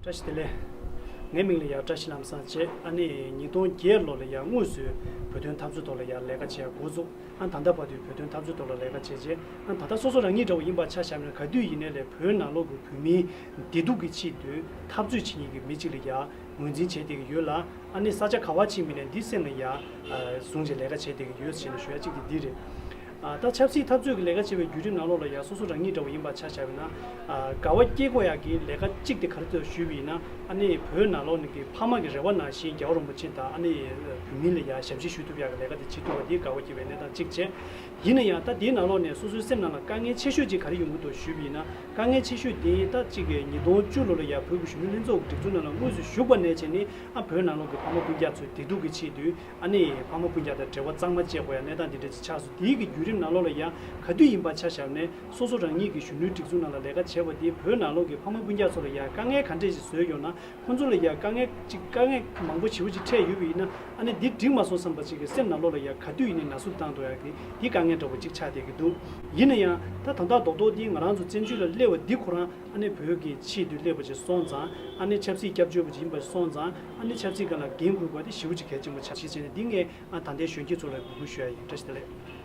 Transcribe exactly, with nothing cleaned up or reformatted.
བཀྲ་ཤིས་བདེ་ལེགས། ངའི་མིང་ལ་ཡ་བཀྲ་ཤིས་ལམ་བཟང་བྱས། ཨ་ནི་ཉིས་སྟོང་བརྒྱད་ལོ་ལ་ཡ་དངོས་སུ་བོད་དོན་འཐབ་རྩོད་ཐོག་ལ་ཡ་ལས་ཀ་བྱེད་ཡ་འགོ་བཙུགས། ཨ་ད་ལྟ་བར་དུ་བོད་དོན་འཐབ་རྩོད་ཐོག་ལ་ལས་ཀ་བྱས་རྗེས། ཨ་ད་ལྟ་སོ་སོ་རང་ཉིད་འདྲ་བོ་ཡིན་པ་ཆ་བཞག་ན། ག་དུས་ཡིན་ནའི་ལས་བོད་ནང་ལོགས་ཀྱི་བོད་མིའི་བདེ་སྡུག་གི་ཆེད་དུ་འཐབ་རྩོད་བྱེད་མཁན་གྱི་མི་གཅིག་ལ་ཡ་ངོས་འཛིན་བྱས་བསྡད་ཀྱི་ཡོད་ལ། ཨ་ནི་ས་ཆ་ག་བ་ཕྱིན་པ་ཡིན་ནའི་འདི་སེམས་ལ་ཡ་བཟུང་བྱས་ལས་ཀ་བྱས་བསྡད་ཀྱི་ཡོད་ཟེར་ནས་ཞུ་ཡ་གཅིག་དེ་འདི་རེད། ཨ་ད་ཆབ་སྲིད་འཐབ་རྩོད་ཀྱི་ལས་ཀ་བྱེད་པའི་བརྒྱུད་རིམ་ནང་ལོགས་ལ་ཡ་སོ་སོ་རང་ཉིད་འདྲ་བོ་ཡིན་པ་ཆ་བཞག་པ་ན། ཨ་དགའ་བ་སྐྱེ་དགོས་ཡག་གི་ལས་ཀ་གཅིག་དེ་ག་རེ་ཟེར་ཞུས་པ་ཡིན་ན། ཨ་ནི་བོད་ནང་ལོགས་ནས་ཀྱི་ཕ་མ་གི་རེ་བ་ནང་བཞིན་རྒྱལ་བ་རིན་པོ་ཆེ་དང་ཨ་ནི་བོད་མི་ལ་ཡ་ཞབས་ཕྱི་ཞུ་ཐུབ་ཡག་གི་ལས་ཀ་དེ་བྱེད་ཐུབ་པ་དེ་དགའ་བ་སྐྱེ་བའི་གནས་སྟངས་གཅིག་བྱས། ཡིན་ན་ཡང་ད་དེའི་ནང་ལོགས་ནས་སོ་སོའི་སེམས་ནང་ལ་དཀའ་ངལ་ཆེ་ཤོས་ཅིག་ག་རེ་ཡོང་གི་འདུག་ཞུས་པ་ཡིན་ན། དཀའ་ངལ་ཆེ་ཤོས་དེ་ད་གཅིག་གི་ཉིས་སྟོང་བཅུ་ལོ་ལ་ཡ་བོད་ཀྱི་གཞོན་ནུ་ལྷན་ཚོགས་ཀྱི་སྒྲིག་འཛུགས་ནང་ལ་དངོས་སུ་ཞུགས་པ་ནས་བྱས་ནས། ཨ་བོད་ནང་ལོགས་ཀྱི་ཕ་མ་སྤུན་ཀྱག་ཚོའི་བདེ་སྡུག་གི་ཆེད་དུ། ཨ་ནི་ཕ་མ་སྤུན་ཀྱག་དང་འབྲེལ་བ་གཙང་མ་བཅད་དགོས་ཡ་གནས་སྟངས་འདི་འདྲ་ཅིག་ཆགས་སོང་། དེའི་གི་བརྒྱུད་རིམ་ནང་ལོགས་ལ་ཡ་ག་དུས་ཡིན་པ་ཆ་བཞག་ནས་སོ་སོ་རང་ཉིད་ཀྱི་གཞོན་ནུའི་སྒྲིག་འཛུགས་ནང་ལ་ལས་ཀ་བྱས་པ་དེ་བོད་ནང་ལོགས་ཀྱི་ཕ་མ་སྤུན་ཀྱག་ཚོ་ལ་ཡ་དཀའ་ངལ་ག་འདྲས་ཞིག་བཟོས་ཡོད་ན། ཁོང་ཚོ་ལ་ཡ་དཀའ་ངལ་ཅིག་དཀའ་ངལ་མང་པོ་ཞེ་པོ་ཅིག་འཕྲད་ཡོད་པ་ཡིན་ན། ཨ་ནི་འདི་འགྲིག་མ་སོང་བསམ་པ་ཅིག་གི་སེམས་ནང་ལོགས་ལ་ཡ་ག་དུས་ཡིན་ནའི་ན་ཟུག་བཏང་འགྲོ་ཡ་གི་འདི་དཀའ་ངལ་འདྲ་པོ་ཅིག་ཆགས་བསྡད་ཀྱི་འདུག་ཡིན་ན་ཡང་ད་ད་ལྟ་རྡོག་རྡོག་འདི་ང་རང་ཚོ་བཙན་བྱོལ་ལ་སླེབས་པ་འདི་ཁོ་རང་ཨ་ནི་བོད་ཀྱི་ཆེད་དུ་སླེབས་པ་ཅིག་སོང་ཙང་། ཨ་ནི་ཆབ་སྲིད་སྐྱབས་བཅོལ་བ་ཅིག་ཡིན་པ་སོང་ཙང་། ཨ་ནི་ཆབ་སྲིད་སྒང་ལ་འགན་འཁུར་དགོས་པ་དེ་ཞེ་པོ་ཅིག་གལ་ཆེན་པོ་ཆགས་ཤེས་བྱས་ནས། འདི་ངས་ཨ་ད་ལྟའི་གཞོན་སྐྱེས་ཚོ་ལ་འབོད་སྐུལ་ཞུ་ཡ་ཡིན། བཀྲ་ཤིས་བདེ་ལེགས།